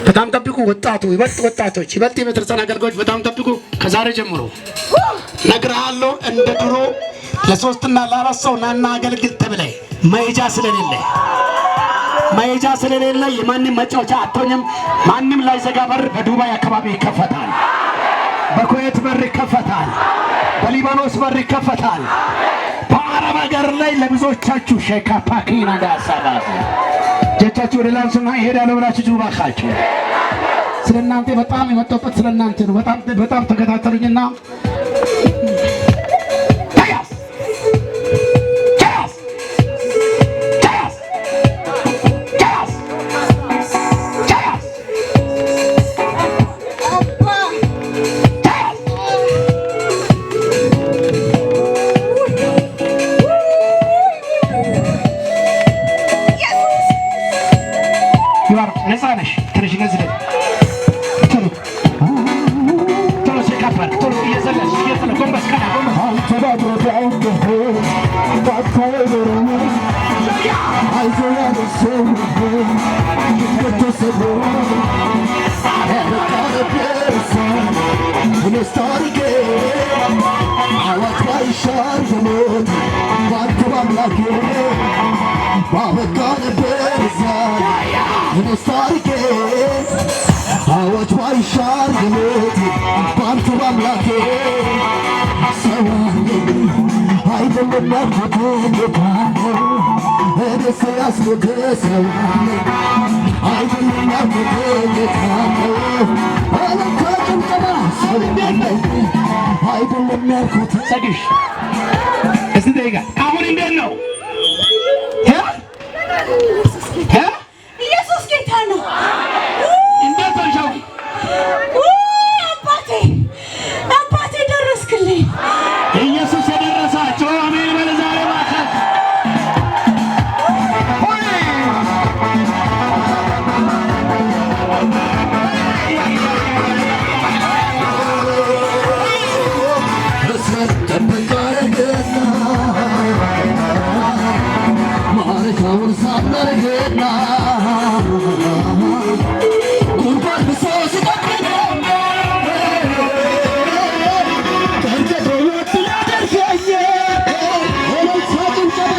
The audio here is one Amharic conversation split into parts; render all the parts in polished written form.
በጣም ጠብቁ። ወጣቱ ይበልጥ ወጣቶች ይበልጥ የቤተክርስቲያን አገልጋዮች በጣም ጠብቁ። ከዛሬ ጀምሮ እነግርሃለሁ፣ እንደ ድሮ ለሶስትና ለአራት ሰው ናና አገልግል ተብለህ መሄጃ ስለሌለ የማንም መጫወቻ አትሆኝም። ማንም ላይዘጋ በር በዱባይ አካባቢ ይከፈታል። በኩዌት በር ይከፈታል። በሊባኖስ በር ይከፈታል። በአረብ ሀገር ላይ ለብዙዎቻችሁ ሼካ ፓኪና እንዳሳባዝ እጆቻችሁ ወደ ላንሱና ይሄዳሉ ብላችሁ ጁ ባካችሁ። ስለ እናንተ በጣም የመጣሁበት ስለ እናንተ ነው። በጣም በጣም ተከታተሉኝና ተያዝ፣ ተያዝ፣ ተያዝ፣ ተያዝ፣ ተያዝ፣ ተያዝ። You are ነፃ ነሽ። ትንሽ ነዚህ ላይ ቶሎ ቶሎ ሲካፈል ቶሎ እየዘለልሽ እየዘለልሽ ጎንበስ ቀና ጎንበስ። አንተ ባድረጋው ባታይኖር አይዞህ ያለ ሰው ድንገት ተሰብሮ ያበቃ ነበር እኔስ ታሪኬ። አዋጅ ባይሻር የሞት ባንተ በአምላኬ ባበቃ ነበር እዛ እኔስ ታሪኬ። አዋጅ ባይሻር የሞት ባንተ በአምላኬ። ሰው አይደለም ያልኩት ጌታ ነው። እኔስ ያስኩት ሰው አይደለም ያልኩት ጌታ ነው። እልልታ ጭብጨባ። ሰው አይደለም ያልኩት። ጸግሽ፣ እስቲ ደቂቃ አሁን እንዴት ነው? እ? እ? ኢየሱስ ጌታ ነው። እንዴት ሆንሽ አሁን? ውይ አባቴ፣ አባቴ ደረስክልኝ። ኢየሱስ የደረሳቸው አሜን በል ዛሬ እባካችሁ። ሆይ! እስራኤል ጠበቅ አረገና ማረካውን ሳናረገና ጉድጓድ ብሶ ሲጠብቀን ቀርቀሮ ወጥ ያደርገኝ። እልልታ ጭብጨባ።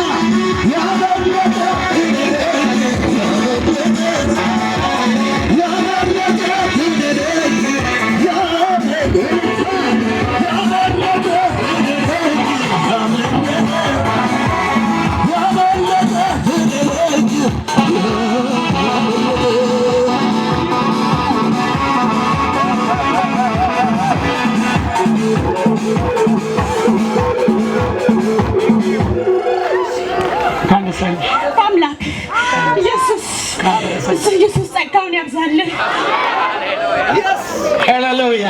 ያመለጠ ያመለጠ ያመለጠ ያመለጠ ያመለጠ ያመለጠ። እንኳን ደስ አለሽ። አምላክ ኢየሱስ እሱ ኢየሱስ ጸጋውን ያብዛልህ። ሃሌሉያ።